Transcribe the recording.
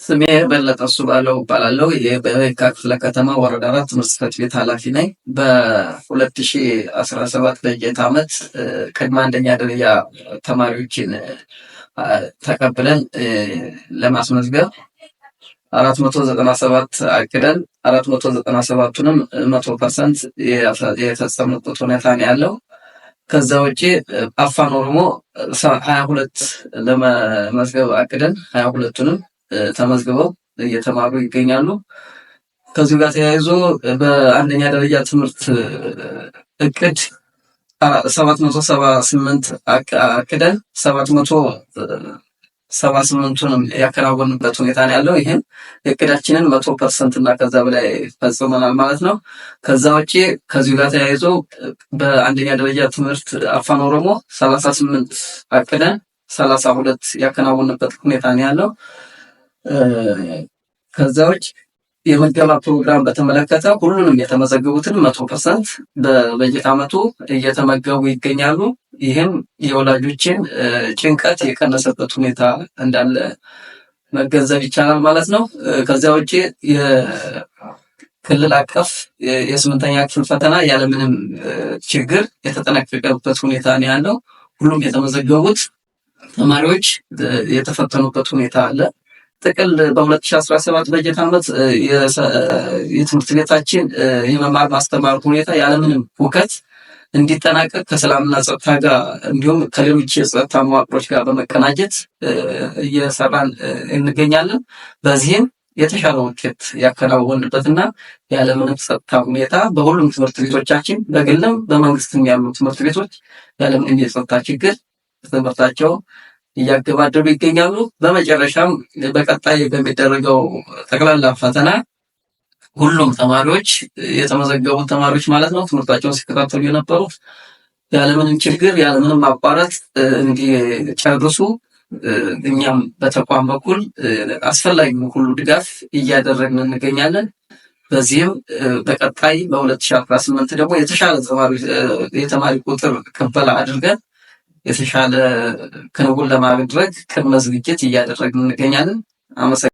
ስሜ በለጠ እሱባለው እባላለሁ። የየካ ክፍለ ከተማ ወረዳ 4 ትምህርት ጽሕፈት ቤት ኃላፊ ነኝ። በ2017 በጀት ዓመት ቅድመ አንደኛ ደረጃ ተማሪዎችን ተቀብለን ለማስመዝገብ 497 አቅደን 497ቱንም 100% የፈጸምንበት ሁኔታ ነው ያለው። ከዛ ውጪ አፋን ኦሮሞ 22 ለመመዝገብ አቅደን 22ቱንም ተመዝግበው እየተማሩ ይገኛሉ። ከዚሁ ጋር ተያይዞ በአንደኛ ደረጃ ትምህርት እቅድ 778 አቅደን 778ቱንም ያከናወንበት ሁኔታ ነው ያለው። ይህም እቅዳችንን 100% እና ከዛ በላይ ፈጽመናል ማለት ነው። ከዛ ውጪ ከዚሁ ጋር ተያይዞ በአንደኛ ደረጃ ትምህርት አፋን ኦሮሞ 38 አቅደን 32 ያከናወንበት ሁኔታ ነው ያለው። ከዛ ውጭ የምገባ ፕሮግራም በተመለከተ ሁሉንም የተመዘገቡትን 100% በበጀት ዓመቱ እየተመገቡ ይገኛሉ። ይህም የወላጆችን ጭንቀት የቀነሰበት ሁኔታ እንዳለ መገንዘብ ይቻላል ማለት ነው። ከዚያ ውጭ የክልል አቀፍ የስምንተኛ ክፍል ፈተና ያለምንም ችግር የተጠናቀቀበት ሁኔታ ነው ያለው። ሁሉም የተመዘገቡት ተማሪዎች የተፈተኑበት ሁኔታ አለ። ጥቅል በ2017 በጀት ዓመት የትምህርት ቤታችን የመማር ማስተማር ሁኔታ ያለምንም ሁከት እንዲጠናቀቅ ከሰላምና ጸጥታ ጋር እንዲሁም ከሌሎች የጸጥታ መዋቅሮች ጋር በመቀናጀት እየሰራን እንገኛለን። በዚህም የተሻለ ውጤት ያከናወንበትና ያለምንም ጸጥታ ሁኔታ በሁሉም ትምህርት ቤቶቻችን በግልም በመንግስትም ያሉ ትምህርት ቤቶች ያለምንም የጸጥታ ችግር ትምህርታቸው እያገባደዱ ይገኛሉ። በመጨረሻም በቀጣይ በሚደረገው ጠቅላላ ፈተና ሁሉም ተማሪዎች፣ የተመዘገቡት ተማሪዎች ማለት ነው፣ ትምህርታቸውን ሲከታተሉ የነበሩት ያለምንም ችግር ያለምንም ማቋረጥ እንዲጨርሱ እኛም በተቋም በኩል አስፈላጊው ሁሉ ድጋፍ እያደረግን እንገኛለን። በዚህም በቀጣይ በ2018 ደግሞ የተሻለ የተማሪ ቁጥር ቅበላ አድርገን የተሻለ ክንውን ለማድረግ ቅድመ ዝግጅት እያደረግን እንገኛለን። አመሰግናለሁ።